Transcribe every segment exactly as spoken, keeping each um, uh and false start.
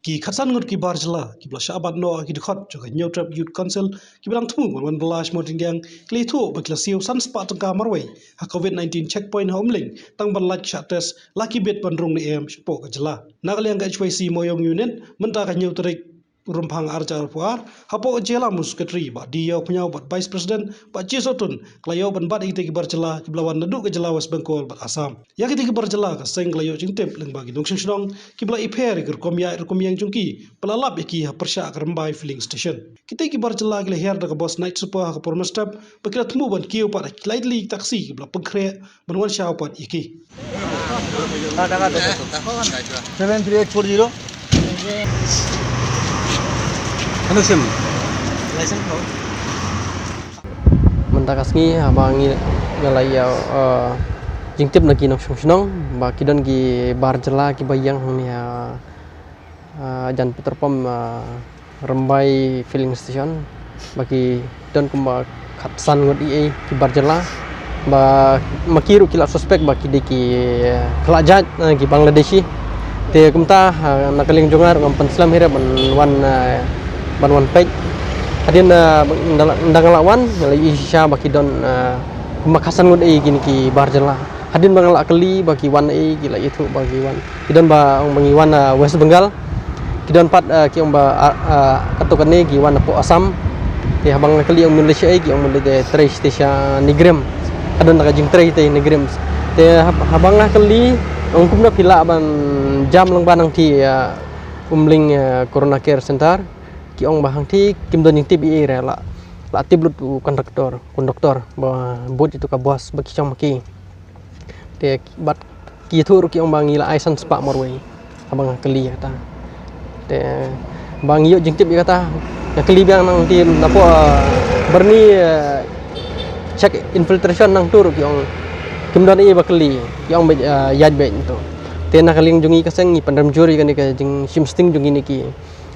Ki khatsan ngut ki bar jylla kiba la shah bat noh ha ki dkhot jong ka Hynñiewtrep Youth Council kiba dang thmu ban wan bylla sha Mawdiangdiang ki la ïathuh ba ki la siew san spah tyngka marwei ha Covid nineteen checkpoint ha Umling tang ban lait shah test la ki bit ban rung ne em shapoh ka jylla. Na ka liang ka H Y C Mawiong Unit mynta ka hynñiew tarik Rymphang ar hajar arphew ar hapoh ka jingïalam u Secretary Bah D Ïawphniaw bad Vice President Bah Chisohtun ka la ïoh ban bat ïa kitei ki bar jylla kiba la wan naduh ka jylla West Bengal bad Assam. Ïa kitei ki bar jylla ka seng ka la ïoh jingtip lyngba ki nongshong shnong kiba la ipher ïa ki rukom ïaid rukom ïeng jong ki ba la lap ïa ki ha pyrshah ka Rymbai Filling Station. Kitei ki bar jylla ki la hiar da ka bos Night Super ha ka por mynstep bad ki la thmu ban kiew pat ha ki lai tylli ki taxi kiba la pynkhreh ban wan shaw pat ïa ki. Seven three eight four zero. Ano sim? Mynta ka sngi haba ngi nga la ïa, eh, jingtip na ki nongshong shnong ba ki don ki bar jylla kiba ïeng hangne ha, eh, jan petrol pump, eh, Rymbai Filling Station ba ki don kumba khatsan ngut ei ei ki bar jylla ba ma ki ruh ki la suspect ba ki dei ki, eh, khlad jait, eh, ki Bangladeshi. Te kumta, eh, na ka liang jong nga ruh ngam pynslem hi re ban wan, eh, ban wan peit. Hadien, eh, ynda la, ynda nga la wan nga la ïohi shisha ba ki don, eh, kumba khatsan ngut ei ei kine ki bar jylla. Hadien ba nga la kylli ba ki wan ei ei ki la ïathuh ba ki wan ki don ba ong ba ngi wan, ah, West Bengal. Ki don pat, ah, ki ong ba, ah, ah, katto katne ki wan napoh Assam. Te haba nga kylli ong mynta leit shaei ki ong mynta leit trei sha NEIGRIHMS. Ka don ka jingtrei te NEIGRIHMS. Te hab-, haba nga kylli ong kumno phi lah ban jam lyngba nangtei, ah, Umling, ah, Corona Care Center. Ki ong ba hangtei kim don jingtip ei ei re la, la tip lut u conductor, conductor ba bud ïa uto ka bos ba ki shong ma ki. Te bad ki ïathuh ruh ki ong ba ngi la ai san spah marwei. Haba nga kylli ïa kata. Te ba ngi ïoh jingtip ïa kata. Nga kylli biang nangtei napoh, eh, Byrni, eh, check infiltration nangto ruh ki ong kim don ei ei ba kylli. Ki ong ba, eh, ïaid beit nangto. Te na ka liang jong ngi ka seng ngi pynrem jur ïa kane ka jingshim sting jong kine ki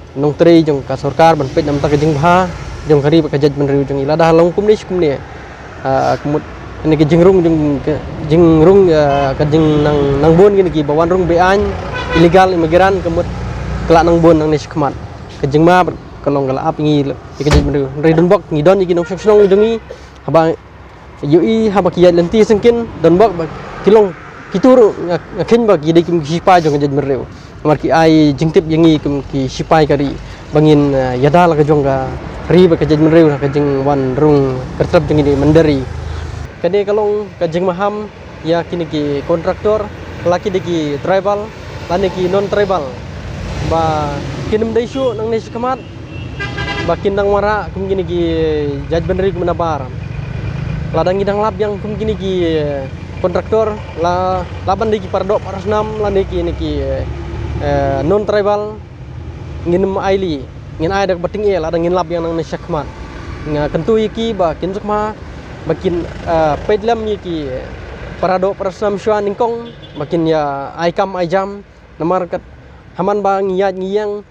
nongtrei jong ka sorkar ban peit namar ka jingbha jong ka ri bad ka jaitbynriew jong ngi. Lada long kumne shi kumne, ah, ka mut kane ka jingrung jong ka jingrung, ah, ka jingnang, nang bun kine kiba wan rung be-aiñ, illegal immigrant, ka mut ka la nang bun nangne shakhmat. Ka jingma bad ka long ka la ap ïa ngi ïa ka jaitbynriew. Hynrei donbok ngi don ïa ki nongshong shnong jong ngi haba ïohi haba ki ïaid lynti syngkien donbok ba ki long kito ruh nga, nga kheiñ ba ki dei kum ki shipai jong ka jaitbynriew. Namar ki ai jingtip ïa ngi kum ki shipai ka ri ba ngin, eh, ïada la ka jong ka ri bad ka jaitbynriew ha ka jingwan rung kyrtep jong ngi mynder. Kane ka long ka jingmaham ïa kine ki contractor, la ki dei ki tribal lane ki non tribal, ba kin ym dei shuh nangne shakhmat ba kin dang wanrah kum kine ki jaitbynriew kum nabar. Lada ngi dang lap biang kum kine ki contractor la, la ban dei ki paradoh parasnam lane kine ki, eh, non tribal, ngin ym ailad, ngin ai da kaba tyngeh lada ngin lap biang nangne shakhmat. Nga kyntu ïa ki ba kin suk ma ba kin, eh, peit lem ïa ki paradoh parasnam shuwa nyngkong ba kin ïa ai kam ai jam. Namar kat ha man ba ngi ïaid ngi ïeng,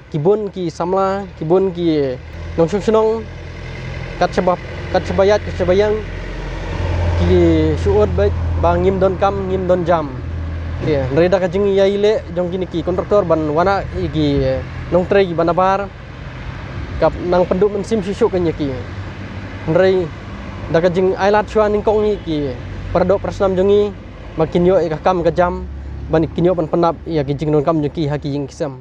ki bun ki samla, ki bun ki nongshong shnong, kat shaba, kat shaba ïaid, kat shaba ïeng, ki shu ud beit ba ngim don kam, ngim don jam. Te hynrei da ka jingïaleh jong kine ki contractor ban wanrah ïa ki nongtrei kiba nabar, ka nang pynduh mynsiem shuh shuh ïa ki. Hynrei da ka jingailad shuwa nyngkong ïa ki paradoh parasnam jong ngi, ba kin ïoh ïa ka kam ka jam, ban kin ïoh ban pyndap ïa ki jingdonkam jong ki ha ki ïing ki sem.